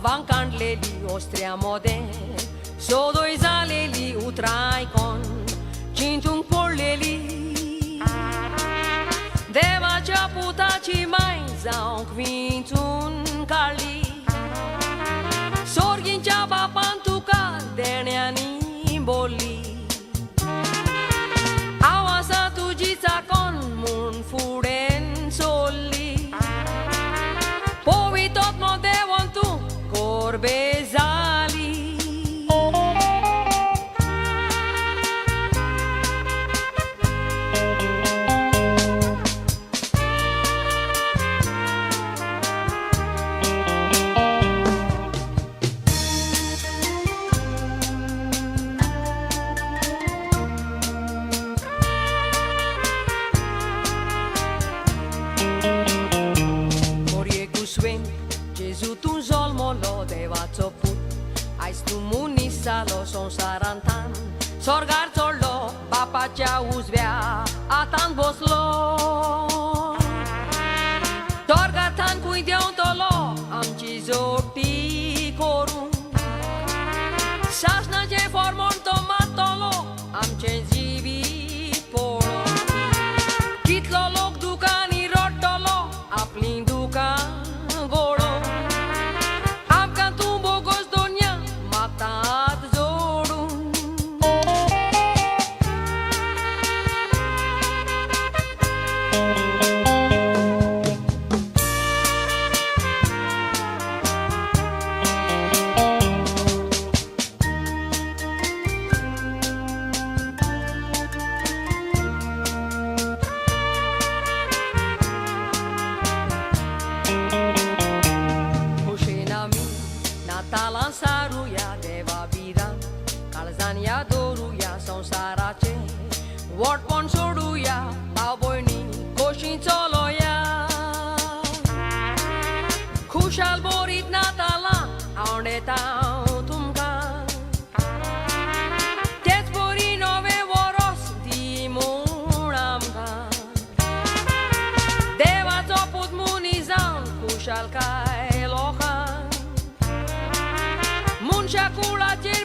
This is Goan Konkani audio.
वांकांडलेली ओस्त्र्या मोदें सोदोय जालेली उतरां आयकोन चिंतूंक पडलेली देवाच्या पुताची माय जावंक विंचून काडली सोर्गींच्या बापान तुका देण्यांनी बोल्ली हांव आसा तुजी चाकोन म्हूण फुडें सोल्ली पवितोत्मो देवन तूं गोरबे जाली. मोरये कुसवेन जेजू तूं जल्मलो देवाचो पूत आयज तूं मनीस जालो संवसारांतान स्वर्गार चडलो बापाच्या उजव्या हातान बसलो स्वर्गांतान खंय देंवतलो आमची जोटी करूं सासणाचें फॉर्मोण तो मारतलो आमचें जिवीत पळोवन कितलो लोक दुकांनी रडटलो आपलीं दुकां गोडोवन आमकां तूं बोगोस दोनया मागता हात जोडून. खोशेन आमी नातालां सारुया देवा बिरां काळजान याद दवरुया संवसाराचें वटपण सोडुया भाव भयणी खोशी चलोया खुशाल बोरीत नातालां आवडेता हांव तुमकां तेच बरी नवें वरोस दी म्हूण आमकां देवाचो पूत मनीस जावन खुशालकाय लोकांक मनशा कुळाचेर.